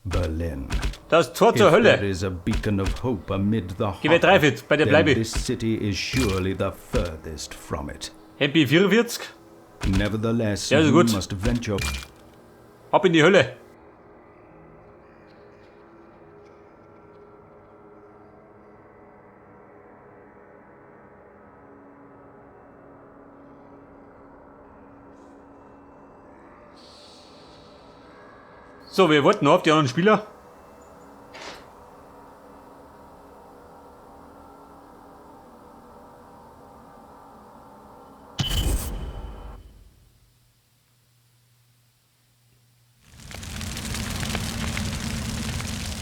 Berlin. Das Tor zur If Hölle. there is a beacon of hope amid the Geh wer horror, drei fit, bei der then bleibe ich. this city is surely the furthest from it. MP44. Nevertheless, Ja, ist you gut. must venture Ab in die Hölle. So, wir warten noch auf die anderen Spieler.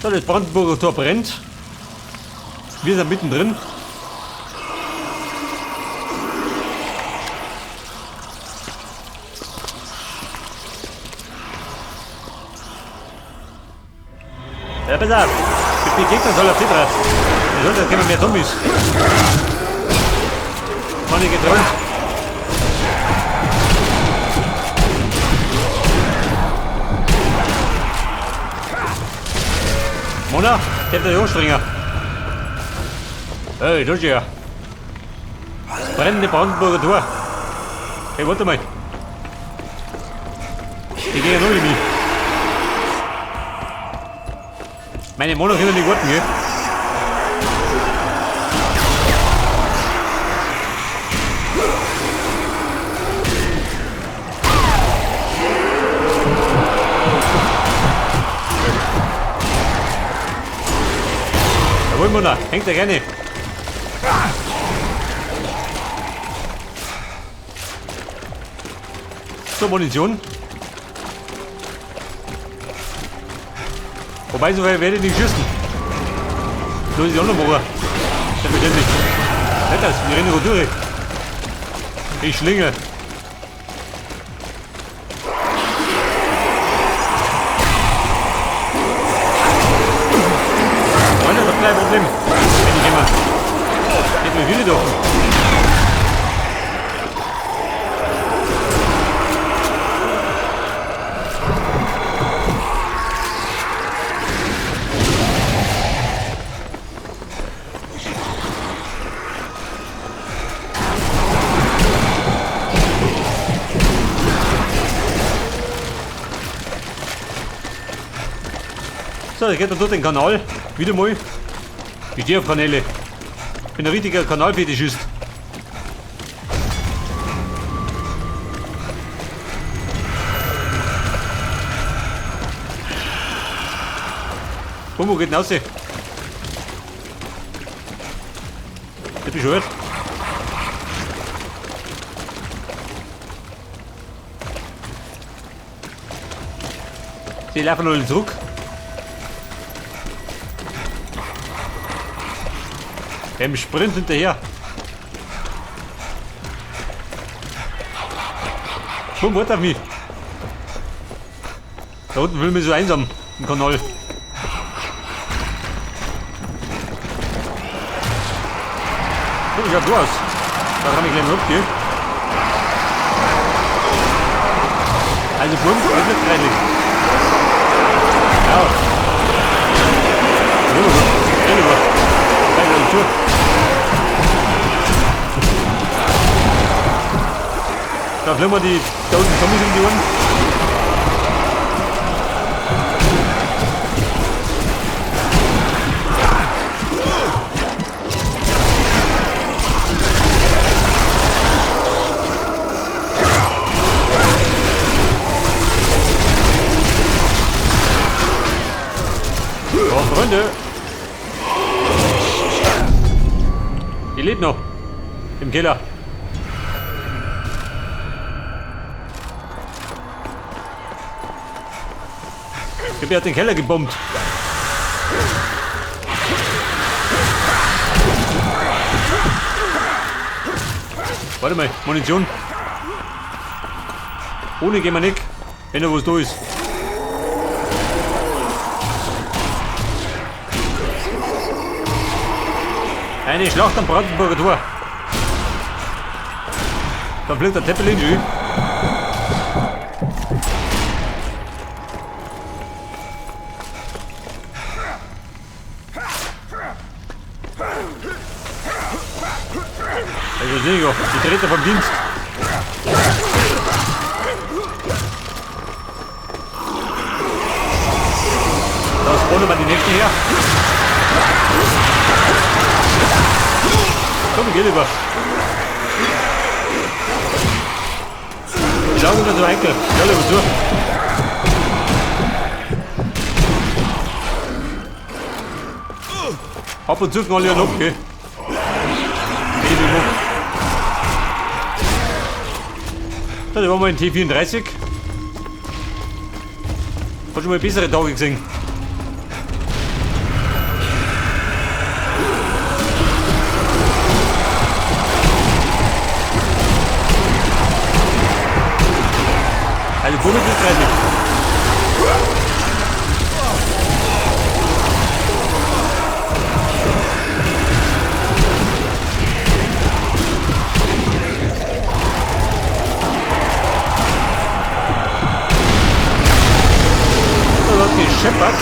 So, das Brandenburger Tor brennt. Wir sind mittendrin. Ja, pass auf. Die Gegner soll auf die drauf. Die sollen, da kommen mehr Zombies. Mann, ich geträumt. Mona, der hat den Anstrenger. Hey, das ist ja. Das brennende Brandenburger Tor. Hey, warte mal. Die gehen ja null in mich. Meine Mona können nicht warten, gell? Jawohl, Mona, hängt da gerne. So, Munition. Wobei, so weit werde ich nicht schießen. Nur die anderen machen. Selbstverständlich. Nicht das, wir rennen durch. Ich schlinge. Freunde, das ist kein Problem. Wenn ich immer. Hätten wir viele doch. So, ich gehe da durch den Kanal. Wieder mal. Ich stehe auf Kanäle. Ich bin ein richtiger Kanalfetischist. Komm, wo geht denn raus? Ich bin schon. Sie laufen noch zurück. Im Sprint hinterher. Komm, warte auf mich. Da unten will mich so einsam im Kanal. So, wie schaut du aus? Da kann ich gleich mal abgehen. Also Burm ist nicht freilich. Ja. Rüber, rüber. Zeig zu. Da fliegen wir die da unten Zombies um die Ohren. Oh, Freunde! Die lebt noch. Im Keller. Ich hab ja den Keller gebombt. Warte mal, Munition. Ohne gehen wir nicht, wenn da was da ist. Eine Schlacht am Brandenburger Tor. Da fliegt der Zeppelin schon. Ja, sehe ich auch. Die dritte vom Dienst. Da spawnen wir die nächste her. Komm, geh lieber. Die Augen sind so heikel. Ja, lieber zu. Ab und zu knall ich noch, okay. Da waren wir in T34. Hat schon mal bessere Tage gesehen. Also Bummeln ist 30. Scheppert.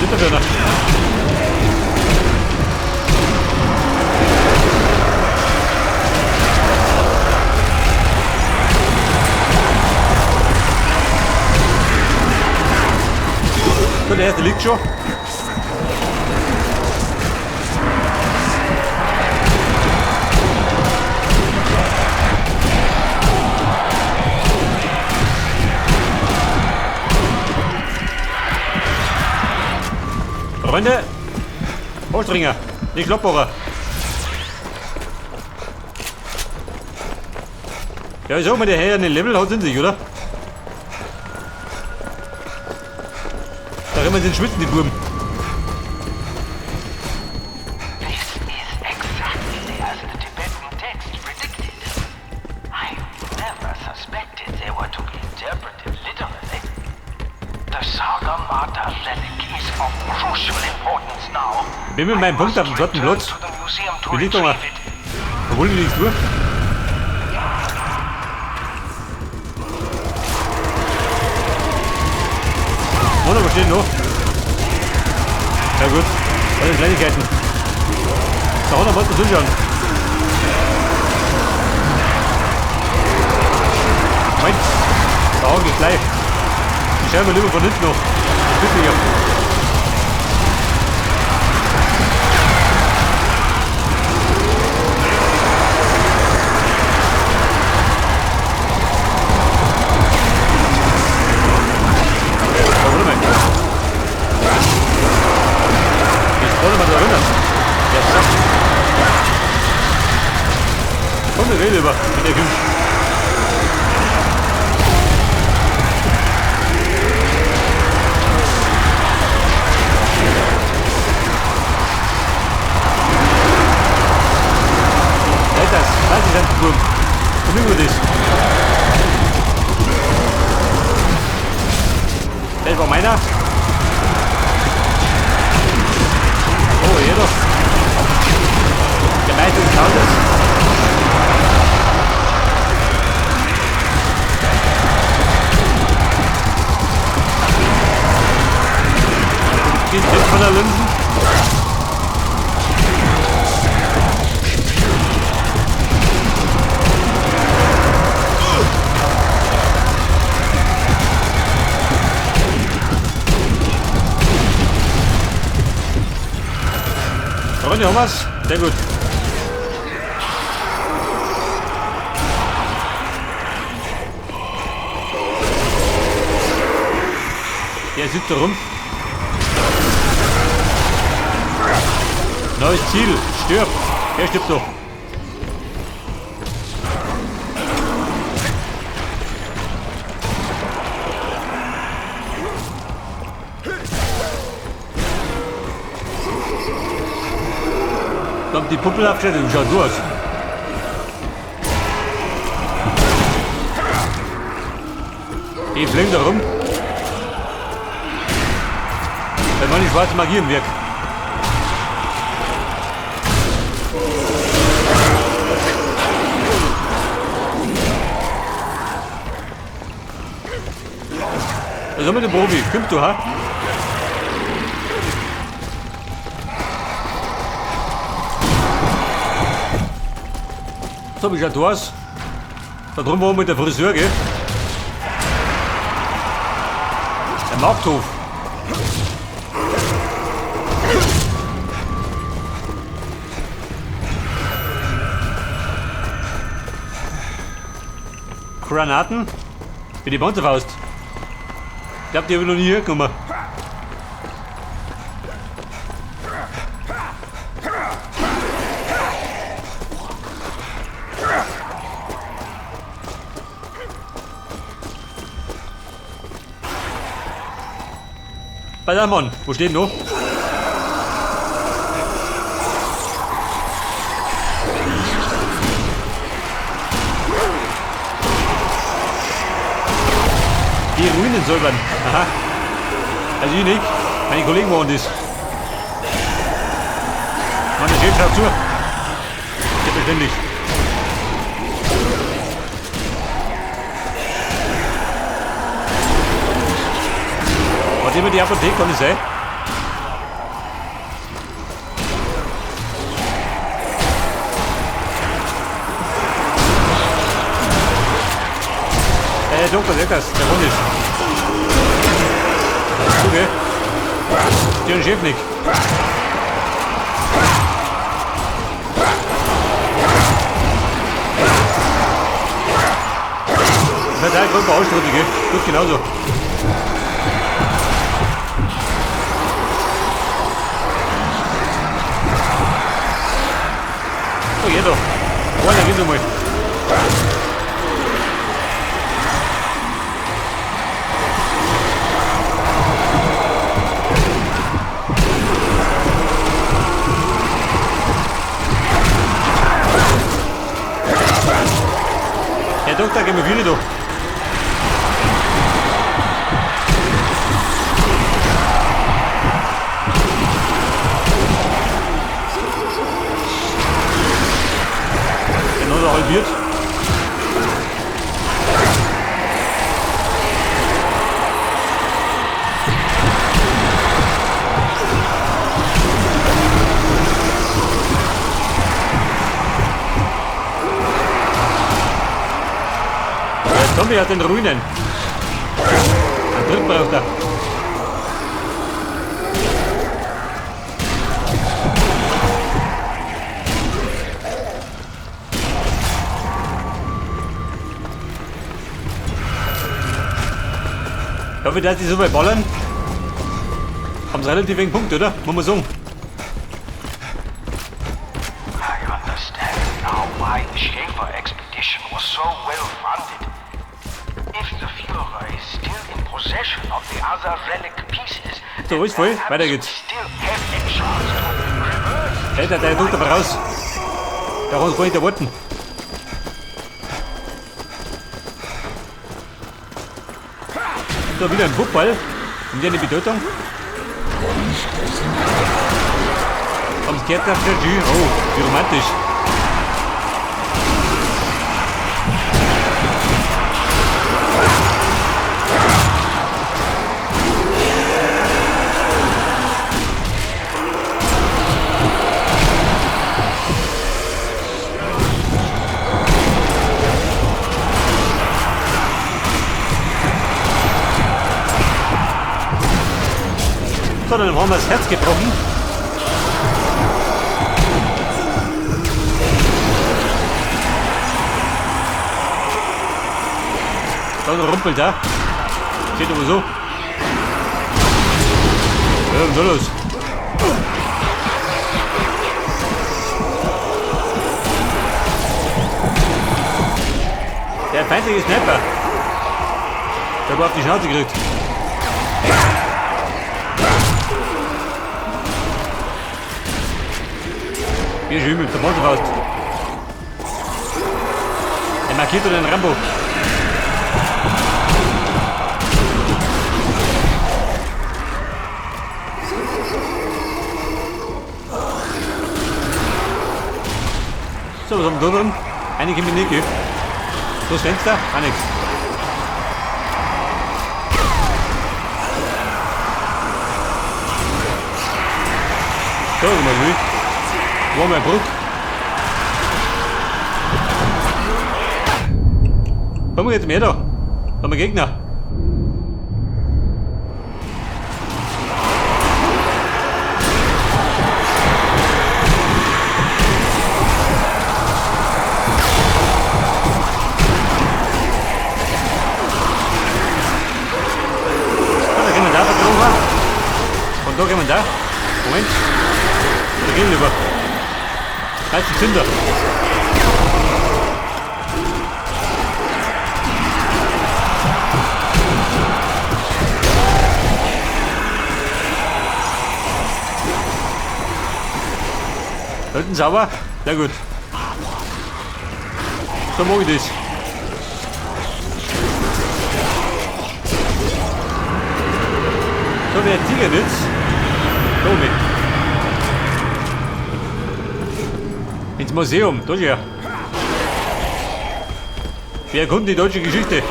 Sind wir noch? So, der erste liegt schon. Freunde, Holzringer, die Kloppbohrer. Ja, ich sag mal, der Herr den Level hat in sich, oder? Da immer den Schwitzen, die Buben. This is exactly as the Tibetan text predicted. I never suspected they were to be interpreted literally. The Sagarmatha relic is of crucial importance now. Bin mit meinem Punkt auf dem zweiten Platz. Bin ich doch mal. Obwohl ich nichts tue. Oder was steht noch? Ja gut, das sind Kleinigkeiten. Da hat er was zu zuschauen. Moment, da hau ich gleich. Ich schau mir lieber von hinten noch. Das ist ja. Komm, wir reden über mit der Küche. Das, das ist ein Turm. Und über das. Das war meiner. Oh, hier doch. Der Meister des Hauses. Geht weg von der Linsen. Freunde, haben wir's? Sehr gut. Der sitzt da rum. Neues Ziel. Stirb. Er stirbt doch. Kommt die Puppe abgestellt und schaut so aus. Die fliegen da rum. Weil meine schwarze Magie im Werk. Was haben wir denn, Profi? Kommst du, ha? Zombie schaut aus. Da drüben war mit der Friseur, gell? Der Markthof. Granaten für die Panzerfaust. Ich glaube, die habe ich noch nie hergenommen. Pass auf, Mann, wo steht denn noch? Die Ruinen säubern. Aha. Also ich nicht. Meine Kollegen machen das. Mann, der Chef schaut zu. Selbstverständlich. Warte immer die Apotheke, kann das sein? Der Doktor Leckers, der Hund ist. Okay. Den Chef nicht. Das hat halt Gruppe Ausschnitte, gell? Gut, genauso. Oh, geht doch. Einer ist einmal. Herr Doktor, gehen wir wieder da. Genau so halbiert. Der Zombie hat den Ruinen. Ein Tritt braucht er. Ich hoffe, dass die so weit ballern. Haben sie relativ wenig Punkte, oder? Muss man sagen. I understand now why the Schaefer expedition was so well funded. If the Führer is still in possession of the other relic pieces, So, ist voll. Weiter geht's. Hey, der tut aber raus. Da kann gar nicht erwarten. So, wieder ein Fußball. Und die eine Bedeutung. Haben Sie gehört, der Oh, wie romantisch. So, dann haben wir das Herz gebrochen. Dann rumpelt er. Steht aber so. Ja, was soll los? Der feindliche Sniper. Der hat auf die Schnauze gekriegt. Hier ist übel, der Panzerfaust. Er markiert den Rambo. So, was haben wir da drin? Einige Minike. Das Fenster? Auch nichts. So, mal ruhig. War mein Brück. Komm jetzt mehr da. Da haben wir Gegner. Da gehen wir da drauf. Und da gehen wir da. Moment. Da gehen wir über. Da ist ein Zünder. Da hinten sauber? Sehr gut. So mag ich das. So, der Tiger nicht. Da oben. Ins Museum, da schau. Wir erkunden die deutsche Geschichte.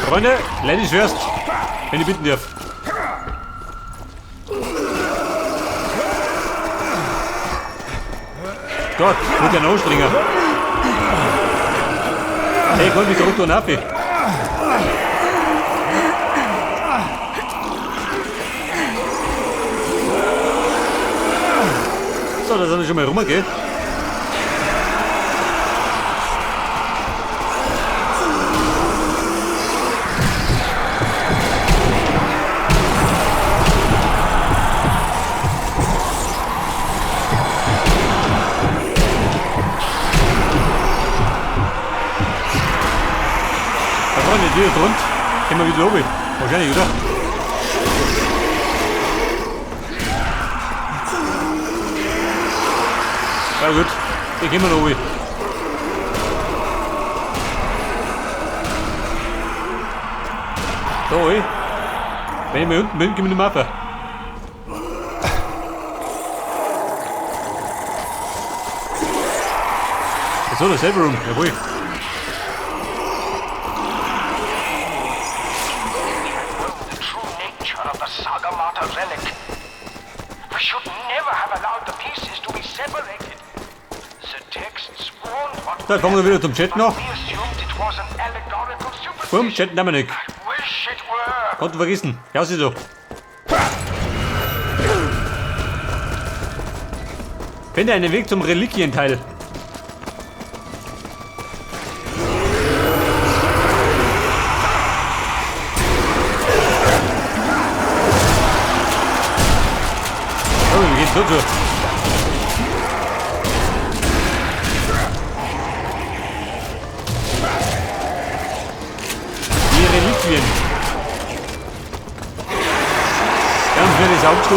Freunde, Ladies first, wenn ich bitten darf. Gott, mit der Anstringer. Hey, komm, mich zurück und ab. So, da sind wir schon mal rum, gell? Da vorne, die ist rund. Gehen wir wieder oben. Wahrscheinlich, oder? Ja gut, die gehen wir noch oben. Da, ey. Wenn ich mal unten bin, gehen wir nicht mehr rauf. So, der Safe Room, jawohl. The true nature of the Sagarmatha relic. We should never have allowed the pieces to be separated. The texts warned what So, jetzt kommen wir wieder zum Chat noch. We assumed it was an allegorical Boom, superstition. Chat nehmen wir nicht. I wish it were. Kannst du vergessen. Ja, sieh so. Finde einen Weg zum Reliquienteil. Oh, wir gehen so zu. Die Reliquien. Ganz mir das Auge zu,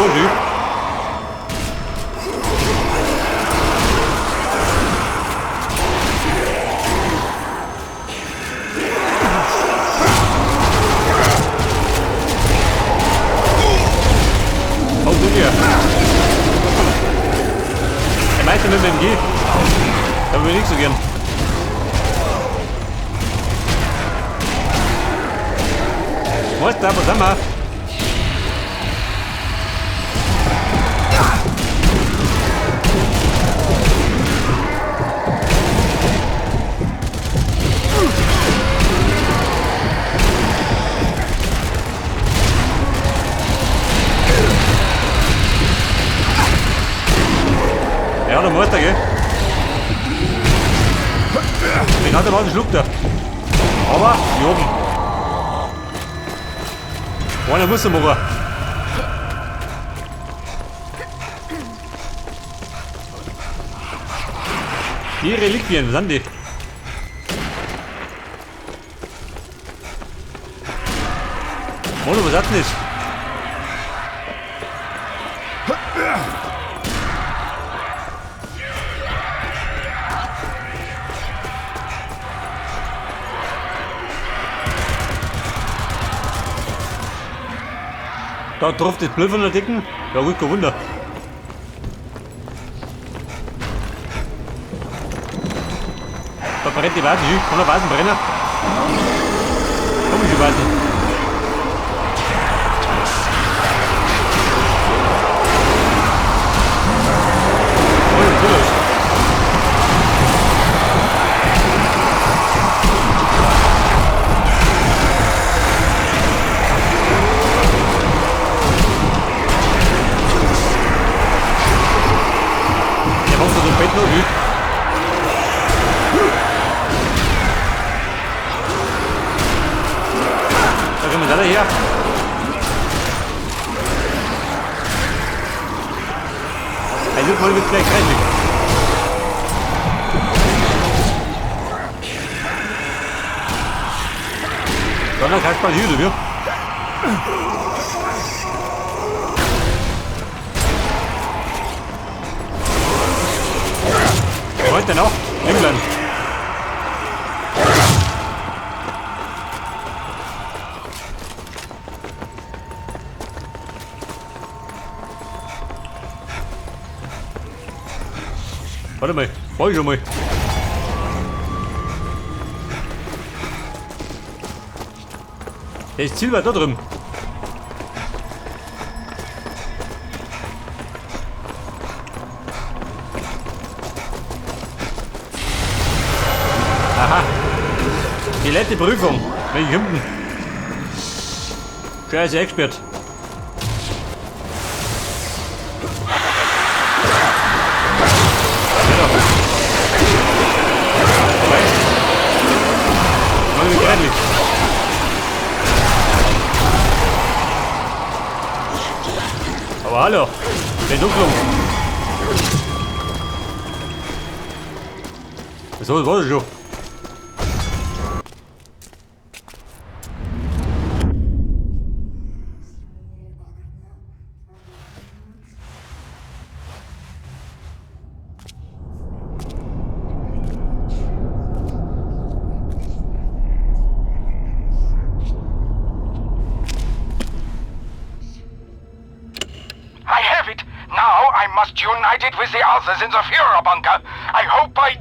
Oh, du hier. Der Meister mit dem MG. Da würde ich nicht so gern. Meister, was haben wir? Ja, der Meister, gell? Den hat er mal einen Schluck da. Aber, hier oben. Einer muss er machen. Die Reliquien, was sind die? Mono, was hat denn das? Da drauf das Blöd von der Decken. Ja gut, kein Wunder. Brennt die Vase schon? Kann der Vasen brennen? Komische Vase. Oh, was ist los? Der macht so ein Bett noch wie. Da kommen wir da her. Also mal wird gleich kreislig. Dann Kasper hier, oder wie? Heute noch? England. Warte mal, war ich schon mal. Das Ziel war da drüben. Aha. Die letzte Prüfung. Welche hinten? Scheiße, eingesperrt. Aber hallo, Verdunklung. So, das war's schon. I have it! Now I must unite it with the others in the Führerbunker. I hope I.